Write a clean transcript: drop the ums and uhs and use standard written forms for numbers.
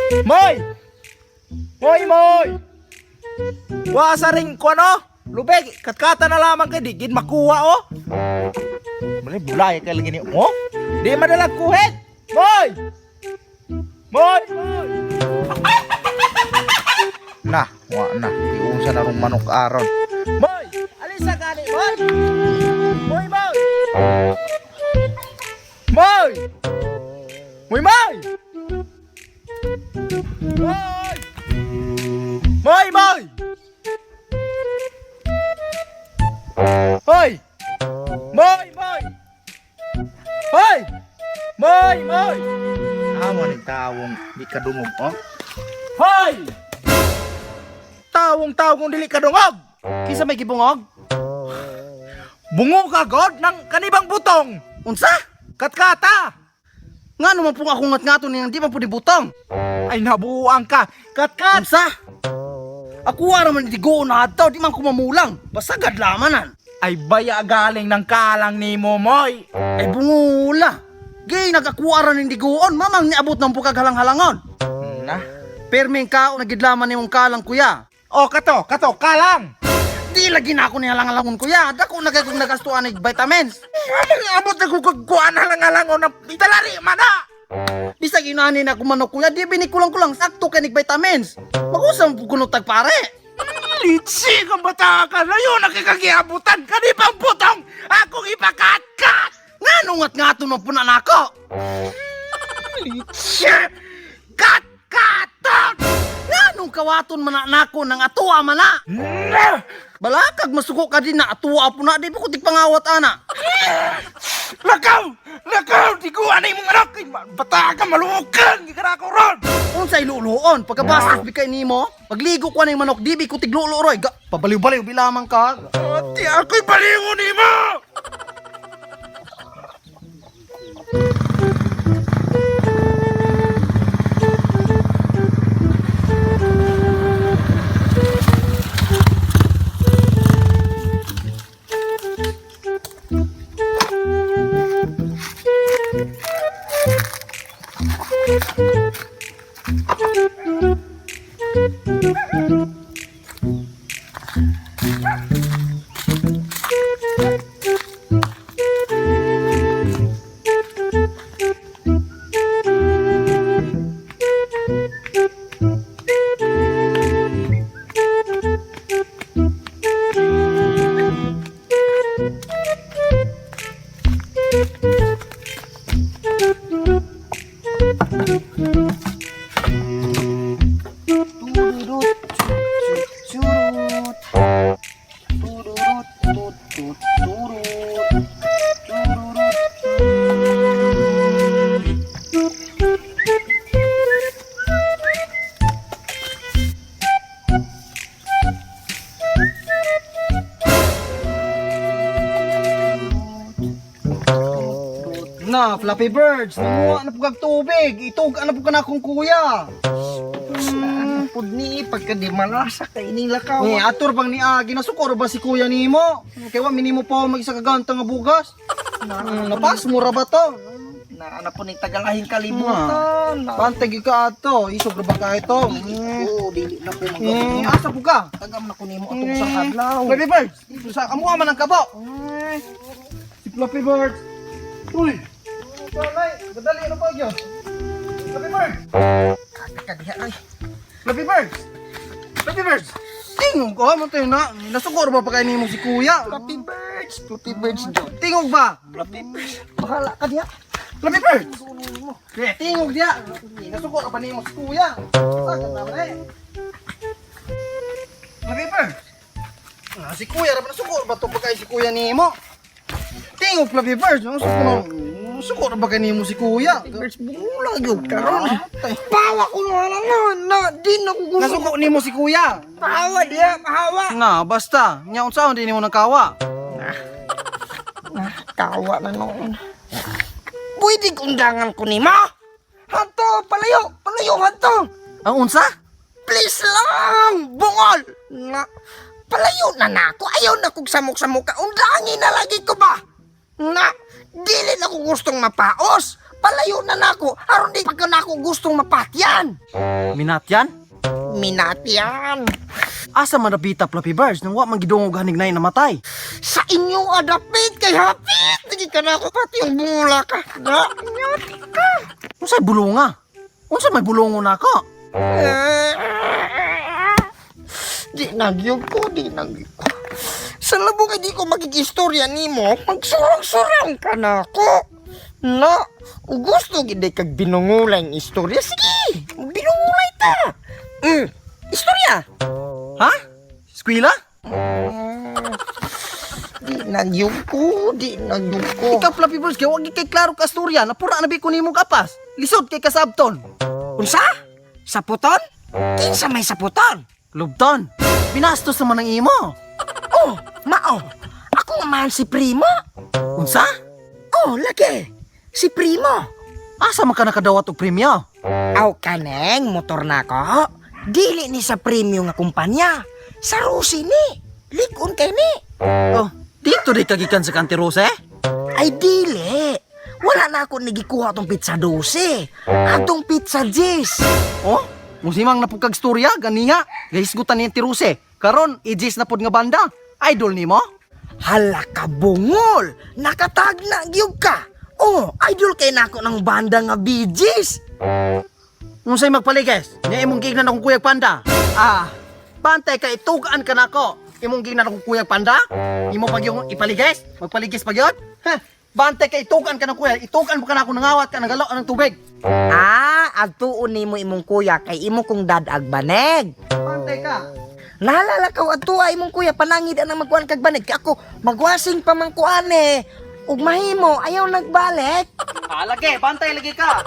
Moy! Moy, moy! Wa sa ring ko ano? Lubeg, katkata na lamang kay di gid makuha oh. Mali bulay kay lagi ni oh. Di madala kuhet. Moy! Moy! Na, wa na. Iunsa na rong manok aron. Moy! Alisa gani, moy! Moy, moy! Moy! Moy, moy! Moy! Moy, moy! Hoy! Moy, moy! Hoy! Moy, moy! Amo ni tawong di kadungog, oh. Hoy! Tawong tawong dili kadungog. Kinsa may gibungog? Bungo ka god ng kanibang butong. Unsa? Katkata. Ngano man po akong ngatngaton niyang di man po butong. Ay nabuang ka. Katkat. Unsa? Ako ara man digo na adto, di man ko mamulang. Basagad lamanan. Ay baya galing ng kalang ni Momoy. Ay bungula. Gay nagakuha ra ning digoon, mamang niabot ng bukag halang-halangon. Na. Perming kao na gidlaman nimong kalang kuya. O kato, kato, kalang. Di lagi na ako ni halang-halangon kuya. Dako na kay kong nagastuan og vitamins. Mamang abot na kukagkuan halang-halang o na italari man na. Bisag inani na ako manok kuya, di bini kulang-kulang sakto kay nig vitamins. Magusam po kuno tag pare. Litsi kang bata ka na yun nakikagiabutan kanibang butong akong ipakatkat. Ngano ngat ngaton man po na nako? Litsi! Katkaton! Nganong kawaton man na nako nang atuwa man na? Na! Balakag masuko ka din na atuwa po na di pa ko tigpangawat ana. Lakaw! Lakaw! Di ko anay mong anak! Ay, bata ka malukan! Di ka na ako ron! Unsay luluon pagkabastos bikay nimo, pagligo ko ning manok di bi ko tiglulo roy. Ga, pabaliw-baliw bilamang ka. Ate, ako'y balingon ni mo! Tururut, surut. Tururut, tut, tut, turut. Tururut. Na, Flappy Birds, nanguha na po kag tubig. Itug na po ka na akong kuya. Ano pud ni pagka di malasa kay ining lakaw. Eh, ator bang ni Agi nasukor ba si kuya nimo? Kay wa minimo pa mag-isa ka ganta nga bugas. Napas mura ba to? Na ana po ni tagalahing kalibutan. Na. Pantay gyud ka ato, isog ra ba ka ito? Oo, dili na ko mag Asa po ka? Tagam na ko nimo atong sa adlaw. Flappy Birds, sa amuha man ang kabo. Si Flappy Birds. Uy. Balay, gadali ano pa gyud? Flappy Birds. Kadiha ay. Flappy Birds. Flappy Birds. Tingog ko mo tayo na. Nasukor ba pa kay nimo si kuya? Flappy Birds, Flappy Birds jud. Tingog ba? Flappy Birds. Bahala ka diha. Flappy Birds! Tingog diya! Nasuko ka pa nimo si kuya! Sakit na ba eh? Flappy Birds! Ah, si kuya, ra ba nasuko ba ito pagkay si kuya nimo? Tingog Flappy Birds! Ano suko na? Suko ra ba kay nimo si kuya? Flappy Birds bungula gyud karon. Atay. Pawa ko na lang na, na di na ko gusto. Nasuko nimo si kuya! Pawa diha, pawa. Nga, basta. Nya unsaon di nimo nagkawa? Na, kawa na noon. Pwede undangan ko nimo. Hanto, palayo, palayo hanto. Ang unsa? Please lang, bungol. Na, palayo na nako. Ayaw na kog samok-samok ka. Undangin na lagi ko ba? Na, dili na ko gustong mapaos. Palayo na nako aron di pagka nako gustong mapatyan. Minatyan? Minatyan. Asa man napita, Fluffy Birds, nang wa man gidungog hanig na namatay? Sa inyo adapit kay hapit. Sige ka na ako pati yung bula ka. Na, nyati ka. Unsay bulunga? Unsa may bulungo nako? Di nagyog ko, di nagyog ko. Sa labong hindi ko magigistorya nimo, magsurang-surang ka na ako. Na, gusto gid kag binungulay ang istorya. Sige, binungulay ta. Istorya. Ha? Skwila? Di nagyog ko, di nagyog ko. Ikaw, Fluffy Birds, kay wa gid kay klaro ka istorya, napura na bi ko nimo kapas. Lisod kay kasabton. Unsa? Saputon? Kinsa may saputon? Lubton. Binastos naman ang imo. Oh, mao. Ako man si Primo. Unsa? Oh, lagi. Si Primo. Asa man ka nakadawat og premyo? Aw kaneng motor na ko. Dili ni sa premium nga kumpanya. Sa Rusi ni. Likon kay ni. Oh, dito di kagikan sa Kantirose? Ay dili. Wala na ako nagikuha tong pizza 12. Atong pizza 10. Oh, musimang napugkag storya ganiha. Gahisgutan ni Tirose. Karon ijis na pod nga banda. Idol nimo? Hala ka bungol. Nakatagna gyud ka. Oh, idol kay nako ng banda nga Bee Gees. Unsay magpaligis? Nya imong giingnan akong kuyag panda. Ah, bantay ka itugaan ka nako. Imong giingnan akong kuyag panda? Imo pag yung ipaligis? Magpaligis pag yun? Ha, bantay ka itugaan ka ng kuya. Itugaan mo ka nako nangawat ka nagalo ng tubig. Ah, adtuon nimo imong kuya kay imo kong dadag baneg. Bantay ka. Naalala ka adto ay imong kuya panangid ang magkuan kag banig kay ako magwasing pa man kuan eh. Ug mahimo ayaw nagbalik. Ah, lagi, bantay lagi ka.